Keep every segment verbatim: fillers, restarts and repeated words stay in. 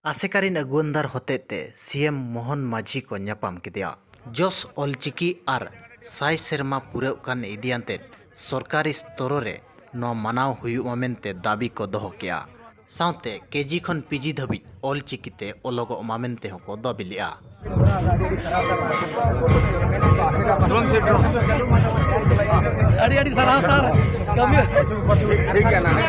ᱟᱥᱮᱠᱟ ᱨᱤᱱ ᱟᱹᱜᱩᱣᱟᱹᱱᱫᱟᱨ ᱦᱚᱛᱮᱡ ᱛᱮ ᱥᱤ ᱮᱢ ᱢᱳᱦᱚᱱ ᱢᱟᱹᱡᱷᱤ ᱠᱚ ᱧᱟᱯᱟᱢ ᱠᱮᱫᱮᱭᱟ᱾ ᱡᱚᱥ ᱚᱞᱪᱤᱠᱤ ᱟᱨ ᱥᱟᱭ ᱥᱮᱨᱢᱟ ᱯᱩᱨᱟᱹᱣᱜ ᱠᱟᱱ ᱤᱫᱤᱭᱟᱱᱛᱮᱫ ᱥᱚᱨᱠᱟᱨᱤ ᱥᱛᱚᱨᱚ ᱨᱮ ᱱᱚᱣᱟ ᱢᱟᱱᱟᱣ ᱦᱩᱭᱩᱜ ᱢᱟ ᱢᱮᱱᱛᱮ ᱫᱟᱹᱵᱤ ᱠᱚ ᱫᱚᱦᱚ ᱠᱮᱜᱼᱟ᱾ ᱥᱟᱶᱛᱮ ᱠᱮᱡᱤ ᱠᱷᱚᱱ ᱯᱤᱡᱤ ᱫᱷᱟᱹᱵᱤᱡ ᱚᱞᱪᱤᱠᱤ ᱛᱮ ᱚᱞᱚᱜᱚᱜ ᱢᱟ ᱢᱮᱱᱛᱮ ᱦᱚᱸᱠᱚ ᱫᱟᱹᱵᱤ ᱞᱮᱜᱼᱟ᱾ ᱟᱹᱰᱤ ᱟᱹᱰᱤ ᱥᱟᱨᱦᱟᱣ ᱥᱟᱨ, ᱠᱟᱹᱢᱤ᱾ ᱴᱷᱤᱠ ᱜᱮᱭᱟ, ᱱᱟᱱᱟ᱾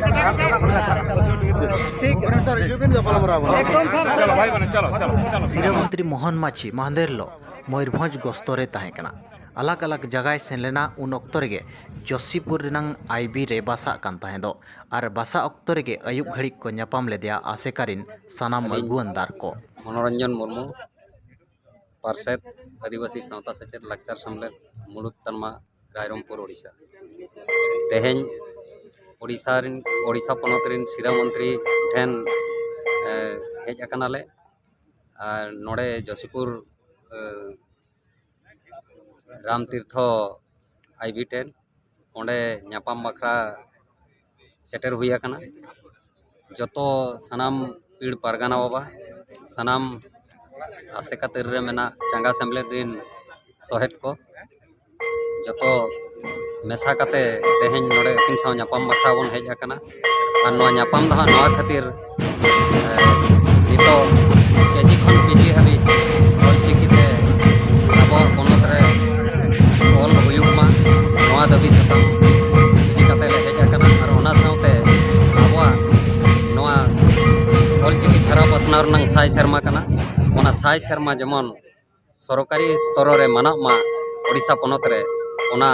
ᱴᱷᱤᱠ ᱜᱮᱭᱟ᱾ ᱥᱟᱨ, ᱦᱤᱡᱩᱜ ᱵᱤᱱ, ᱜᱟᱯᱟᱞ ᱢᱟᱨᱟᱣ ᱟᱵᱚᱱ᱾ ᱮᱠᱫᱚᱢ ᱥᱟᱨ᱾ ᱪᱚᱞᱚ ᱵᱷᱟᱭ ᱵᱚᱱ, ᱪᱚᱞᱚ, ᱪᱚᱞᱚ, ᱪᱚᱞᱚ᱾ ᱥᱤᱨᱟᱹ ᱢᱚᱱᱛᱨᱤ ᱢᱳᱦᱚᱱ ᱢᱟᱹᱡᱷᱤ ᱢᱟᱦᱫᱮᱨ ᱦᱤᱞᱳᱜ ᱢᱚᱭᱩᱨᱵᱷᱚᱸᱡᱽ ᱜᱚᱥᱛᱚ ᱨᱮ ᱛᱟᱦᱮᱸ ᱠᱟᱱᱟ᱾ ᱟᱞᱟᱜᱽ ᱟᱞᱟᱜᱽ ᱡᱟᱭᱜᱟᱭ ᱥᱮᱱ ᱞᱮᱱᱟ᱾ ᱩᱱ ᱚᱠᱛᱚ ᱨᱮᱜᱮ ᱡᱳᱥᱤᱯᱩᱨ ᱨᱮᱱᱟᱝ ᱟᱭᱵᱤ ᱨᱮ ᱵᱟᱥᱟᱜ ᱠᱟᱱ ᱛᱟᱦᱮᱸᱫᱚᱜ ᱟᱨ ᱵᱟᱥᱟ ᱚᱠᱛᱚ ᱨᱮᱜᱮ ᱟᱹᱭᱩᱵ ᱜᱷᱟᱹᱲᱤᱡ ᱠᱚ ᱧᱟᱯᱟᱢ ᱞᱮᱫᱮᱭᱟ ᱟᱥᱮᱠᱟ ᱨᱤᱱ ᱥᱟᱱᱟᱢ ᱟᱹᱞᱤᱧ ᱟᱹᱜᱩᱣᱟᱹᱱ ᱫᱟᱨ ᱠᱚ᱾ ᱢᱚᱱᱳᱨᱚᱧᱡᱚᱱ ᱢᱩᱨᱢᱩ, ᱯᱟᱨᱥᱮᱛ, ᱟᱹᱫᱤᱵᱟᱹᱥᱤ ᱥᱟᱶᱛᱟ ᱥᱮᱪᱮᱫ ᱞᱟᱠᱪᱟᱨ ᱥᱮᱢᱞᱮᱫ, ᱢᱩᱲᱩᱫ ᱛᱟᱞᱢᱟ, ᱨᱟᱭᱨᱚᱝᱯᱩᱨ, ᱳᱰᱤᱥᱟ᱾ ᱛᱮᱦᱮᱧ ᱳᱰᱤᱥᱟ ᱨᱤᱱ, ᱳᱰᱤᱥᱟ ᱯᱚᱱᱚᱛ ᱨᱤᱱ ᱥᱤᱨᱟᱹ ᱢᱚᱱᱛᱨᱤ ᱴᱷᱮᱱ, ᱮ, ᱦᱮᱡ ᱟᱠᱟᱱᱟᱞᱮ᱾ ᱟᱨ ᱱᱚᱰᱮ ᱡᱳᱥᱤᱯᱩᱨ, ᱮ, ᱨᱟᱢ ᱛᱤᱨᱛᱷᱚ ᱟᱭᱵᱤ ᱴᱷᱮᱱ ᱚᱸᱰᱮ ᱧᱟᱯᱟᱢ ᱵᱟᱠᱷᱨᱟ ᱥᱮᱴᱮᱨ ᱦᱩᱭ ᱟᱠᱟᱱᱟ᱾ ᱡᱚᱛᱚ ᱥᱟᱱᱟᱢ ᱯᱤᱲ ᱯᱟᱨᱜᱟᱱᱟ ᱵᱟᱵᱟ, ᱥᱟᱱᱟᱢ ᱟᱥᱮᱠᱟ ᱛᱟᱹᱨᱤ ᱨᱮ ᱢᱮᱱᱟᱜ ᱪᱟᱸᱜᱟ ᱥᱮᱢᱞᱮᱫ ᱨᱤᱱ ᱥᱚᱦᱮᱫ ᱠᱚ, ᱡᱚᱛᱚ ᱢᱮᱥᱟ ᱠᱟᱛᱮ ᱛᱮᱦᱮᱧ ᱱᱚᱰᱮ ᱟᱹᱠᱤᱱ ᱥᱟᱶ ᱧᱟᱯᱟᱢ ᱵᱟᱠᱷᱨᱟ ᱵᱚᱱ ᱦᱮᱡ ᱟᱠᱟᱱᱟ᱾ ᱟᱨ ᱱᱚᱣᱟ ᱧᱟᱯᱟᱢ ᱫᱚ ᱦᱟᱸᱜ ᱱᱚᱣᱟ ᱠᱷᱟᱹᱛᱤᱨ, ᱮ, ᱱᱤᱛᱚᱜ ᱠᱮᱡᱤ ᱠᱷᱚᱱ ᱯᱤᱡᱤ ᱦᱟᱹᱵᱤᱡ ᱚᱞᱪᱤᱠᱤ ᱛᱮ ᱟᱵᱚᱣᱟᱜ ᱯᱚᱱᱚᱛ ᱨᱮ ᱚᱞ ᱦᱩᱭᱩᱜ ᱢᱟ, ᱱᱚᱣᱟ ᱫᱟᱹᱵᱤ ᱥᱟᱠᱟᱢ ᱤᱫᱤ ᱠᱟᱛᱮ ᱞᱮ ᱦᱮᱡ ᱟᱠᱟᱱᱟ᱾ ᱟᱨ ᱚᱱᱟ ᱥᱟᱶᱛᱮ ᱟᱵᱚᱣᱟᱜ ᱱᱚᱣᱟ ᱚᱞᱪᱤᱠᱤ ᱪᱷᱟᱨᱟᱣ ᱯᱟᱥᱱᱟᱣ ᱨᱮᱱᱟᱜ ᱥᱟᱭ ᱥᱮᱨᱢᱟ ᱠᱟᱱᱟ, ᱚᱱᱟ ᱥᱟᱭ ᱥᱮᱨᱢᱟ ᱡᱮᱢᱚᱱ ᱥᱚᱨᱠᱟᱨᱤ ᱥᱛᱚᱨᱚ ᱨᱮ ᱢᱟᱱᱟᱜ ᱢᱟ ᱳᱰᱤᱥᱟ ᱯᱚᱱᱚᱛ ᱨᱮ, ᱚᱱᱟ,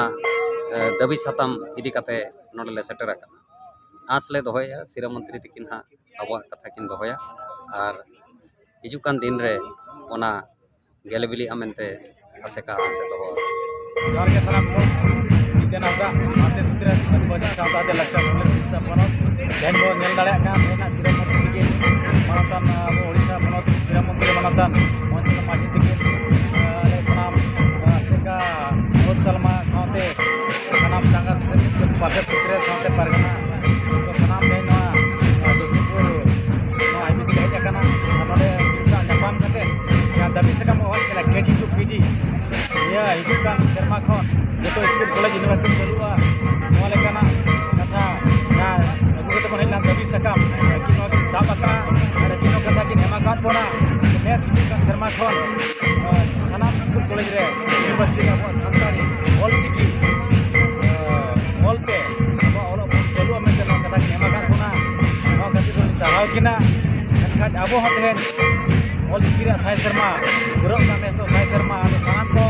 ᱮ, ᱫᱟᱹᱵᱤ ᱥᱟᱛᱟᱢ ᱤᱫᱤ ᱠᱟᱛᱮ ᱱᱚᱰᱮ ᱞᱮ ᱥᱮᱴᱮᱨ ᱟᱠᱟᱱᱟ᱾ ᱟᱸᱥ ᱞᱮ ᱫᱚᱦᱚᱭᱮᱫᱼᱟ, ᱥᱤᱨᱟᱹ ᱢᱚᱱᱛᱨᱤ ᱛᱤᱠᱤᱱ ᱦᱟᱸᱜ ᱟᱵᱚᱣᱟᱜ ᱠᱟᱛᱷᱟ ᱠᱤᱱ ᱫᱚᱦᱚᱭᱟ ᱟᱨ ᱦᱤᱡᱩᱜ ᱠᱟᱱ ᱫᱤᱱ ᱨᱮ ᱚᱱᱟ ᱜᱮᱞᱮ ᱵᱤᱞᱤᱜᱼᱟ ᱢᱮᱱᱛᱮ ᱟᱥᱮᱠᱟ ᱟᱸᱥ ᱮ ᱫᱚᱦᱚ ᱟᱠᱟᱫᱟ᱾ ᱡᱚᱦᱟᱨ ᱜᱮ ᱥᱟᱱᱟᱢ ᱠᱚ᱾ ᱡᱤᱛᱮᱱ ᱦᱟᱸᱥᱫᱟ, ᱵᱷᱟᱨᱚᱛᱤᱭᱚ ᱥᱩᱛᱨᱮ ᱟᱹᱫᱤᱵᱟᱹᱥᱤ ᱥᱟᱶᱛᱟ ᱟᱨ ᱞᱟᱠᱪᱟᱨ ᱥᱮᱢᱞᱮᱫ ᱳᱰᱤᱥᱟ ᱯᱚᱱᱚᱛ᱾ ᱛᱮᱦᱮᱧ ᱵᱚᱱ ᱧᱮᱞ ᱫᱟᱲᱮᱭᱟᱜ ᱠᱟᱱᱟ, ᱛᱮᱦᱮᱧᱟᱜ ᱥᱤᱨᱟᱹ ᱢᱚᱱᱛᱨᱤ ᱛᱤᱠᱤᱱ ᱢᱟᱱᱚᱛᱟᱱ, ᱟᱵᱚ ᱳᱰᱤᱥᱟ ᱯᱚᱱᱚᱛ ᱨᱮᱱ ᱥᱤᱨᱟᱹ ᱢᱚᱱᱛᱨᱤ ᱢᱟᱱᱚᱛᱟᱱ ᱢᱚᱦᱮᱱᱫᱨᱚ ᱢᱟᱹᱡᱷᱤ ᱛᱤᱠᱤᱱ, ᱟᱞᱮ ᱥᱟᱱᱟᱢ ᱟᱥᱮᱠᱟ ᱢᱩᱬᱩᱫ ᱛᱟᱞᱢᱟ ᱥᱟᱶᱛᱮ ᱥᱟᱱᱟᱢ ᱪᱟᱸᱜᱟ ᱥᱮᱢᱞᱮᱫ ᱯᱟᱥᱮ ᱥᱩᱛᱨᱮ ᱥᱟᱶᱛᱮ ᱯᱟᱨᱜᱟᱱᱟ ᱠᱚ ᱥᱟᱱᱟᱢ ᱛᱮᱦᱮᱧ ᱱᱚᱣᱟ ᱡᱳᱥᱤᱯᱩᱨ ᱱᱚᱣᱟ ᱟᱭᱵᱤ ᱛᱮᱞᱮ ᱦᱮᱡ ᱟᱠᱟᱱᱟ᱾ ᱦᱤᱡᱩᱜ ᱠᱟᱱ ᱥᱮᱨᱢᱟ ᱠᱷᱚᱱ ᱡᱚᱛᱚ ᱥᱠᱩᱞ, ᱠᱚᱞᱮᱡᱽ, ᱤᱭᱩᱱᱤᱵᱷᱟᱨᱥᱤᱴᱤ ᱪᱟᱹᱞᱩᱜᱼᱟ᱾ ᱱᱚᱣᱟ ᱞᱮᱠᱟᱱᱟᱜ ᱠᱟᱛᱷᱟ ᱡᱟᱦᱟᱸ ᱟᱹᱜᱩ ᱠᱟᱛᱮ ᱵᱚᱱ ᱦᱮᱡ ᱞᱮᱱ, ᱫᱟᱹᱵᱤ ᱥᱟᱠᱟᱢ ᱟᱹᱠᱤᱱ ᱱᱚᱣᱟ ᱠᱤᱱ ᱥᱟᱵ ᱟᱠᱟᱫᱼᱟ ᱟᱨ ᱟᱹᱠᱤᱱ ᱱᱚᱣᱟ ᱠᱟᱛᱷᱟ ᱠᱤᱱ ᱮᱢ ᱟᱠᱟᱫ ᱵᱚᱱᱟ᱾ ᱱᱮᱥ ᱦᱤᱡᱩᱜ ᱠᱟᱱ ᱥᱮᱨᱢᱟ ᱠᱷᱚᱱ, ᱟᱸ, ᱥᱟᱱᱟᱢ ᱥᱠᱩᱞ, ᱠᱚᱞᱮᱡᱽ ᱨᱮ, ᱤᱭᱩᱱᱤᱵᱷᱟᱨᱥᱤᱴᱤ ᱨᱮ ᱟᱵᱚᱣᱟᱜ ᱥᱟᱱᱛᱟᱲᱤ ᱚᱞ ᱪᱤᱠᱤ, ᱟᱸ, ᱚᱞ ᱛᱮ ᱟᱵᱚᱣᱟᱜ ᱚᱞᱚᱜ ᱯᱟᱲᱦᱟᱜ ᱪᱟᱹᱞᱩᱜᱼᱟ ᱢᱮᱱᱛᱮ ᱱᱚᱣᱟ ᱠᱟᱛᱷᱟ ᱠᱤᱱ ᱮᱢ ᱟᱠᱟᱫ ᱵᱚᱱᱟ᱾ ᱱᱚᱣᱟ ᱠᱷᱟᱹᱛᱤᱨ ᱞᱤᱧ ᱥᱟᱨᱦᱟᱣ ᱠᱤᱱᱟ᱾ ᱢᱮᱱᱠᱷᱟᱱ ᱟᱵᱚ ᱦᱚᱸ ᱛᱮᱦᱮᱧ ᱚᱞ ᱪᱤᱠᱤ ᱨᱮᱭᱟᱜ ᱥᱟᱭ ᱥᱮᱨᱢᱟ ᱯᱩᱨᱟᱹᱜ ᱠᱟᱱ ᱱᱮᱥ ᱫᱚ ᱥᱟᱭ ᱥᱮᱨᱢᱟ᱾ ᱟᱫᱚ ᱥᱟᱱᱟᱢ ᱠᱚ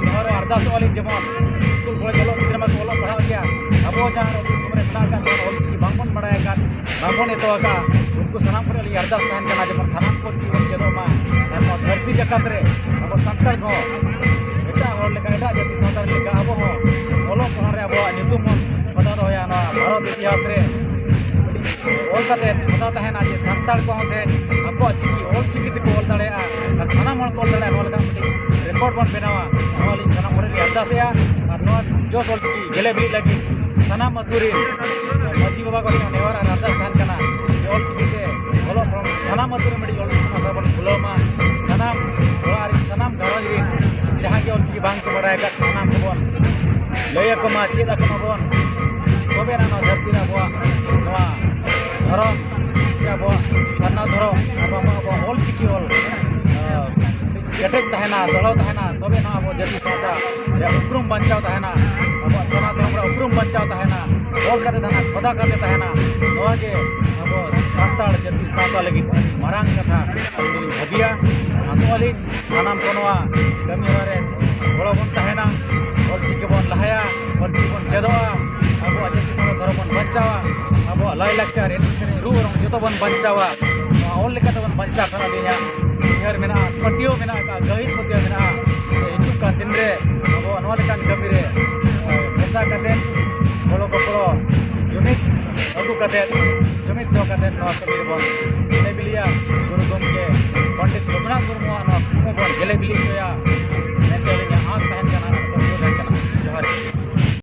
ᱱᱚᱣᱟ ᱨᱮ ᱟᱨᱫᱟᱥᱚᱜᱼᱟ ᱞᱤᱧ, ᱡᱮᱢᱚᱱ ᱥᱠᱩᱞ, ᱠᱚᱞᱮᱡᱽ ᱚᱞᱚᱜ ᱜᱤᱫᱽᱨᱟᱹ ᱢᱟᱠᱚ ᱚᱞᱚᱜ ᱯᱟᱲᱦᱟᱜ ᱜᱮᱭᱟ, ᱟᱵᱚ ᱡᱟᱦᱟᱸ ᱟᱹᱛᱩ ᱫᱤᱥᱚᱢ ᱨᱮ ᱢᱮᱱᱟᱜ ᱟᱠᱟᱫ ᱵᱚᱱ, ᱚᱞ ᱪᱤᱠᱤ ᱵᱟᱝᱵᱚᱱ ᱵᱟᱲᱟᱭ ᱟᱠᱟᱫ, ᱵᱟᱝᱵᱚᱱ ᱮᱛᱚᱦᱚᱵ ᱟᱠᱟᱫ, ᱩᱱᱠᱩ ᱥᱟᱱᱟᱢ ᱠᱚᱨᱮ ᱞᱤᱧ ᱟᱨᱫᱟᱥ ᱛᱟᱦᱮᱱ ᱠᱟᱱᱟ, ᱡᱮᱢᱚᱱ ᱥᱟᱱᱟᱢ ᱠᱚ ᱪᱤᱠᱤ ᱵᱚᱱ ᱪᱮᱫᱚᱜ ᱢᱟ᱾ ᱟᱨ ᱱᱚᱣᱟ ᱫᱷᱟᱹᱨᱛᱤ ᱡᱟᱠᱟᱛ ᱨᱮ ᱟᱵᱚ ᱥᱟᱱᱛᱟᱲ ᱠᱚ ᱮᱴᱟᱜ ᱦᱚᱲ ᱞᱮᱠᱟ, ᱮᱴᱟᱜ ᱡᱟᱹᱛᱤ ᱥᱟᱶᱛᱟ ᱞᱮᱠᱟ ᱟᱵᱚ ᱦᱚᱸ ᱚᱞᱚᱜ ᱯᱟᱲᱦᱟᱜ ᱨᱮ ᱟᱵᱚᱣᱟᱜ ᱧᱩᱛᱩᱢ ᱵᱚᱱ ᱥᱟᱫᱟ ᱫᱚᱦᱚᱭᱟ ᱱᱚᱣᱟ ᱵᱷᱟᱨᱚᱛ ᱤᱛᱤᱦᱟᱥ ᱨᱮ᱾ ᱚᱞ ᱠᱟᱛᱮ ᱥᱟᱫᱟ ᱛᱟᱦᱮᱱᱟ ᱡᱮ ᱥᱟᱱᱛᱟᱲ ᱠᱚᱦᱚᱸ ᱛᱮ ᱟᱠᱚᱣᱟᱜ ᱪᱤᱠᱤ, ᱚᱞ ᱪᱤᱠᱤ ᱛᱮᱠᱚ ᱚᱞ ᱫᱟᱲᱮᱭᱟᱜᱼᱟ ᱟᱨ ᱥᱟᱱᱟᱢ ᱦᱚᱲ ᱠᱚ ᱚᱞ ᱫᱟᱲᱮᱭᱟᱜᱼᱟ, ᱱᱚᱣᱟ ᱞᱮᱠᱟ ᱢᱤᱫᱴᱤᱡ ᱨᱮᱠᱚᱨᱰ ᱵᱚᱱ ᱵᱮᱱᱟᱣᱟ᱾ ᱱᱚᱣᱟ ᱞᱤᱧ ᱥᱟᱱᱟᱢ ᱦᱚᱲ ᱞᱤᱧ ᱟᱨᱫᱟᱥᱮᱜᱼᱟ᱾ ᱟᱨ ᱱᱚᱣᱟ ᱡᱚᱥ ᱚᱞ ᱪᱤᱠᱤ ᱜᱮᱞᱮ ᱵᱤᱞᱤᱜ ᱞᱟᱹᱜᱤᱫ ᱥᱟᱱᱟᱢ ᱟᱹᱛᱩ ᱨᱮᱱ ᱢᱟᱹᱡᱷᱤ ᱵᱟᱵᱟ ᱠᱚ ᱴᱷᱮᱱ ᱱᱮᱦᱚᱨ ᱟᱨ ᱟᱨᱫᱟᱥ ᱛᱟᱦᱮᱱ ᱠᱟᱱᱟ ᱡᱮ ᱚᱞ ᱪᱤᱠᱤ ᱛᱮ ᱚᱞᱚᱜ ᱯᱟᱲᱦᱟᱜ ᱥᱟᱱᱟᱢ ᱟᱹᱛᱩ ᱨᱮ ᱢᱤᱫᱴᱤᱡ ᱚᱞ ᱪᱤᱠᱤ ᱟᱥᱲᱟ ᱵᱚᱱ ᱠᱷᱩᱞᱟᱹᱣ ᱢᱟ᱾ ᱥᱟᱱᱟᱢ ᱚᱲᱟᱜ ᱨᱮᱱ, ᱥᱟᱱᱟᱢ ᱜᱷᱟᱨᱚᱸᱡᱽ ᱨᱮᱱ ᱡᱟᱦᱟᱸᱭ ᱜᱮ ᱚᱞ ᱪᱤᱠᱤ ᱵᱟᱝ ᱠᱚ ᱵᱟᱲᱟᱭ ᱟᱠᱟᱫ, ᱥᱟᱱᱟᱢ ᱠᱚᱵᱚᱱ ᱞᱟᱹᱭ ᱟᱠᱚ ᱢᱟ, ᱪᱮᱫ ᱟᱠᱚ ᱢᱟᱵᱚᱱ᱾ ᱛᱚᱵᱮ ᱮᱱᱟᱝ ᱱᱚᱣᱟ ᱫᱷᱟᱹᱨᱛᱤ ᱨᱮ ᱟᱵᱚᱣᱟᱜ ᱱᱚᱣᱟ ᱫᱷᱚᱨᱚᱢ ᱥᱮ ᱟᱵᱚᱣᱟᱜ ᱥᱟᱨᱱᱟ ᱫᱷᱚᱨᱚᱢ ᱟᱨ ᱟᱵᱚᱣᱟᱜ ᱚᱞ ᱪᱤᱠᱤ ᱚᱞ, ᱟᱸ, ᱠᱮᱴᱮᱡ ᱛᱟᱦᱮᱱᱟ, ᱫᱚᱲᱦᱚ ᱛᱟᱦᱮᱱᱟ᱾ ᱛᱚᱵᱮ ᱱᱚᱣᱟ ᱟᱵᱚ ᱡᱟᱹᱛᱤ ᱥᱟᱶᱛᱟ ᱨᱮᱭᱟᱜ ᱩᱯᱨᱩᱢ ᱵᱟᱧᱪᱟᱣ ᱛᱟᱦᱮᱱᱟ, ᱟᱵᱚᱣᱟᱜ ᱥᱟᱨᱱᱟ ᱫᱷᱚᱨᱚᱢ ᱨᱮᱭᱟᱜ ᱩᱯᱨᱩᱢ ᱵᱟᱧᱪᱟᱣ ᱛᱟᱦᱮᱱᱟ, ᱚᱞ ᱠᱟᱛᱮ ᱛᱟᱦᱮᱱᱟ, ᱠᱷᱚᱫᱟ ᱠᱟᱛᱮ ᱛᱟᱦᱮᱱᱟ᱾ ᱱᱚᱣᱟ ᱜᱮ ᱟᱵᱚ ᱥᱟᱱᱛᱟᱲ ᱡᱟᱹᱛᱤ ᱥᱟᱶᱛᱟ ᱞᱟᱹᱜᱤᱫ ᱟᱹᱰᱤ ᱢᱟᱨᱟᱝ ᱠᱟᱛᱷᱟ ᱟᱹᱞᱤᱧ ᱞᱤᱧ ᱵᱷᱟᱹᱵᱤᱭᱟ᱾ ᱟᱥᱚᱜ ᱟᱹᱞᱤᱧ ᱥᱟᱱᱟᱢ ᱠᱚ ᱱᱚᱣᱟ ᱠᱟᱹᱢᱤ ᱦᱚᱨᱟ ᱨᱮ ᱜᱚᱲᱚ ᱵᱚᱱ ᱛᱟᱦᱮᱱᱟ, ᱚᱞ ᱪᱤᱠᱤ ᱵᱚᱱ ᱞᱟᱦᱟᱭᱟ, ᱚᱞ ᱪᱤᱠᱤ ᱵᱚᱱ ᱪᱮᱫᱚᱜᱼᱟ, ᱟᱵᱚᱣᱟᱜ ᱡᱟᱹᱛᱤ ᱥᱟᱶᱛᱟ ᱫᱷᱚᱨᱚᱢ ᱵᱚᱱ ᱵᱟᱧᱪᱟᱣᱟ, ᱟᱵᱚᱣᱟᱜ ᱞᱟᱭᱼᱞᱟᱠᱪᱟᱨ, ᱮᱱᱮᱡ ᱥᱮᱨᱮᱧ, ᱨᱩ ᱚᱨᱚᱝ ᱡᱚᱛᱚ ᱵᱚᱱ ᱵᱟᱧᱪᱟᱣᱟ᱾ ᱱᱚᱣᱟ ᱚᱞ ᱞᱮᱠᱟᱛᱮ ᱵᱚᱱ ᱵᱟᱧᱪᱟᱣ ᱠᱷᱟᱱ ᱟᱹᱞᱤᱧᱟᱜ ᱩᱭᱦᱟᱹᱨ ᱢᱮᱱᱟᱜᱼᱟ, ᱯᱟᱹᱛᱭᱟᱹᱣ ᱢᱮᱱᱟᱜ ᱟᱠᱟᱫᱼᱟ, ᱜᱟᱹᱦᱤᱨ ᱯᱟᱹᱛᱭᱟᱹᱣ ᱢᱮᱱᱟᱜᱼᱟ ᱡᱮ ᱦᱤᱡᱩᱜ ᱠᱟᱱ ᱫᱤᱱ ᱨᱮ ᱟᱵᱚ ᱱᱚᱣᱟ ᱞᱮᱠᱟᱱ ᱠᱟᱹᱢᱤ ᱨᱮ, ᱮ, ᱢᱮᱥᱟ ᱠᱟᱛᱮ, ᱜᱚᱲᱚ ᱜᱚᱯᱚᱲᱚ, ᱡᱩᱢᱤᱫ ᱟᱹᱜᱩ ᱠᱟᱛᱮ, ᱡᱩᱢᱤᱫ ᱫᱚᱦᱚ ᱠᱟᱛᱮ ᱱᱚᱣᱟ ᱠᱟᱹᱢᱤ ᱨᱮᱵᱚᱱ ᱜᱮᱞᱮ ᱵᱤᱞᱤᱭᱟ᱾ ᱜᱩᱨᱩ ᱜᱚᱢᱠᱮ ᱯᱚᱱᱰᱤᱛ ᱨᱚᱜᱷᱩᱱᱟᱛᱷ ᱢᱩᱨᱢᱩᱣᱟᱜ ᱱᱚᱣᱟ ᱠᱩᱠᱢᱩ ᱵᱚᱱ ᱜᱮᱞᱮ ᱵᱤᱞᱤ ᱦᱚᱪᱚᱭᱟ ᱢᱮᱱᱛᱮ ᱟᱹᱞᱤᱧᱟᱜ ᱟᱸᱥ ᱛᱟᱦᱮᱱ